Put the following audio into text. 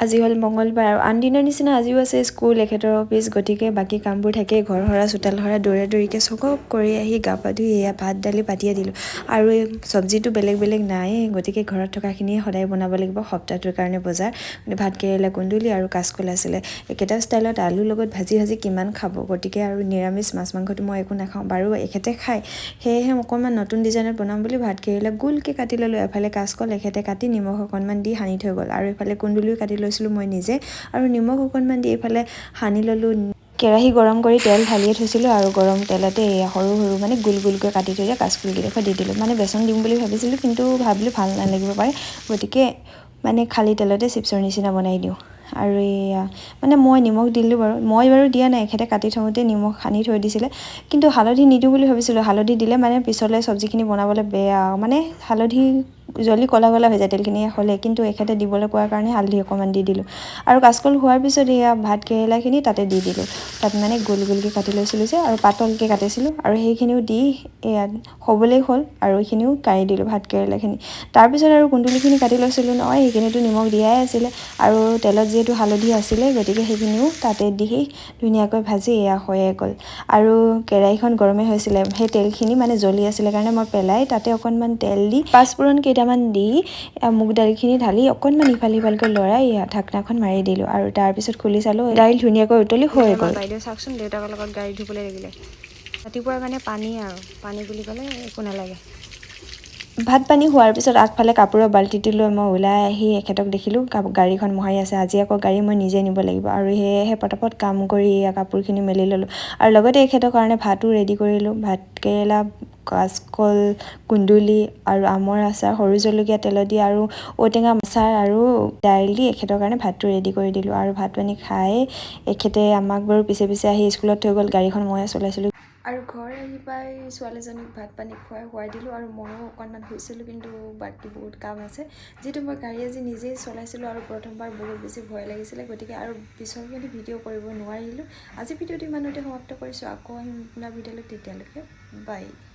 আজি হ'ল মঙলবাৰ আৰু আন দিনৰ নিচিনা আজিও আছে স্কুল, এখেতৰ অফিচ, গতিকে বাকী কামবোৰ থাকেই। ঘৰ সৰা, চোতাল সৰা, দৌৰা দৌৰিকৈ চব কৰি আহি গা পা ধুই এয়া ভাত দালি পাতিয়ে দিলোঁ। আৰু এই চব্জিটো বেলেগ বেলেগ নায়েই, গতিকে ঘৰত থকাখিনিয়ে সদায় বনাব লাগিব সপ্তাহটোৰ কাৰণে বজাৰ। ভাত কেৰেলা, কুন্দুলি আৰু কাচকল আছিলে। একেটা ষ্টাইলত আলুৰ লগত ভাজি ভাজি কিমান খাব? গতিকে আৰু নিৰামিষ মাছ মাংসটো মই একো নাখাওঁ বাৰু, এখেতে খায়। সেয়েহে অকণমান নতুন ডিজাইনত বনাম বুলি ভাত কেৰেলা গোলকৈ কাটি ল'লোঁ। এফালে কাচকল এখেতে কাটি নিমখ অকণমান দি সানি থৈ গ'ল আৰু এইফালে কুন্দুলিও কাটি লৈছিলোঁ মই নিজে আৰু নিমখ অকণমান দি এইফালে সানি ল'লোঁ। কেৰাহী গৰম কৰি তেল ঢালিয়ে থৈছিলোঁ আৰু গৰম তেলতে এয়া সৰু সৰু মানে গোল গোলকৈ কাটি থৈ দিয়া কাচকলকেইডোখৰ দি দিলোঁ। মানে বেচন দিম বুলি ভাবিছিলোঁ, কিন্তু ভাবিলোঁ ভাল নালাগিব পাৰে, গতিকে মানে খালী তেলতে চিপছৰ নিচিনা বনাই দিওঁ। আৰু এয়া মানে মই নিমখ দিলোঁ বাৰু, মই বাৰু দিয়া নাই, এখেতে কাটি থওঁতে নিমখ সানি থৈ দিছিলে। কিন্তু হালধি নিদিওঁ বুলি ভাবিছিলোঁ। হালধি দিলে মানে পিছলৈ চব্জিখিনি বনাবলৈ বেয়া, মানে হালধি জ্বলি ক'লা ক'লা হৈ যায় তেলখিনি হ'লে। কিন্তু এখেতে দিবলৈ কোৱাৰ কাৰণে হালধি অকণমান দি দিলোঁ। আৰু কাচকল হোৱাৰ পিছত এয়া ভাত কেৰেলাখিনি তাতে দি দিলোঁ। তাত মানে গোল গোলকৈ কাটি লৈছিলোঁ যে আৰু পাতলকৈ কাটিছিলোঁ আৰু সেইখিনিও দি এয়া হ'বলৈ হ'ল আৰু এইখিনিও কাঢ়ি দিলোঁ ভাত কেৰেলাখিনি। তাৰপিছত আৰু কুন্দুলিখিনি কাটি লৈছিলোঁ নহয়, সেইখিনিতো নিমখ দিয়াই আছিলে আৰু তেলত যিহেতু হালধি আছিলে, গতিকে সেইখিনিও তাতে দি ধুনীয়াকৈ ভাজি এয়া হৈয়ে গ'ল। আৰু কেৰাহীখন গৰমে হৈছিলে, সেই তেলখিনি মানে জ্বলি আছিলে কাৰণে মই পেলাই তাতে অকণমান তেল দি পাঁচফোৰণ কেইটামান দি মুগ দাইলখিনি ঢালি অকণমান ইফাল সিফালকৈ লৰাই ঢাকনাখন মাৰি দিলোঁ। আৰু তাৰপিছত খুলি চালোঁ, দাইল ধুনীয়াকৈ উতলি হৈ গ'ল। বাইদেউ চাওকচোন, দেউতাকৰ লগত গাড়ী ধুবলৈ লাগিলে ৰাতিপুৱাই। মানে পানী আৰু পানী বুলি ক'লে একো নালাগে। ভাত পানী হোৱাৰ পিছত আগফালে কাপোৰৰ বাল্টিটো লৈ মই ওলাই আহি এখেতক দেখিলোঁ গাড়ীখন মোহাৰি আছে। আজি আকৌ গাড়ী মই নিজে নিব লাগিব আৰু সেয়েহে পটাপট কাম কৰি এয়া কাপোৰখিনি মেলি ল'লোঁ আৰু লগতে এখেতৰ কাৰণে ভাতো ৰেডি কৰিলোঁ। ভাত কেৰেলা, কাচকল, কুন্দুলি আৰু আমৰ আচাৰ, সৰু জলকীয়া তেলত দি আৰু ঔটেঙা আচাৰ আৰু দাইল দি এখেতৰ কাৰণে ভাতটো ৰেডি কৰি দিলোঁ। আৰু ভাত পানী খাই এখেতে আমাক বাৰু পিছে পিছে আহি স্কুলত থৈ গ'ল, গাড়ীখন ময়ে চলাইছিলোঁ। আৰু ঘৰ আহি পাই ছোৱালীজনীক ভাত পানী খুৱাই শুৱাই দিলোঁ আৰু ময়ো অকণমান শুইছিলোঁ, কিন্তু বাকী বহুত কাম আছে। যিহেতু মই গাড়ী আজি নিজেই চলাইছিলোঁ আৰু প্ৰথমবাৰ বহুত বেছি ভয় লাগিছিলে, গতিকে আৰু পিছৰখিনি ভিডিঅ' কৰিব নোৱাৰিলোঁ। আজি ভিডিঅ'টো ইমানতে সমাপ্ত কৰিছোঁ। আকৌ আহিম আপোনাৰ ভিডিঅ'লৈ, তেতিয়ালৈকে বাই।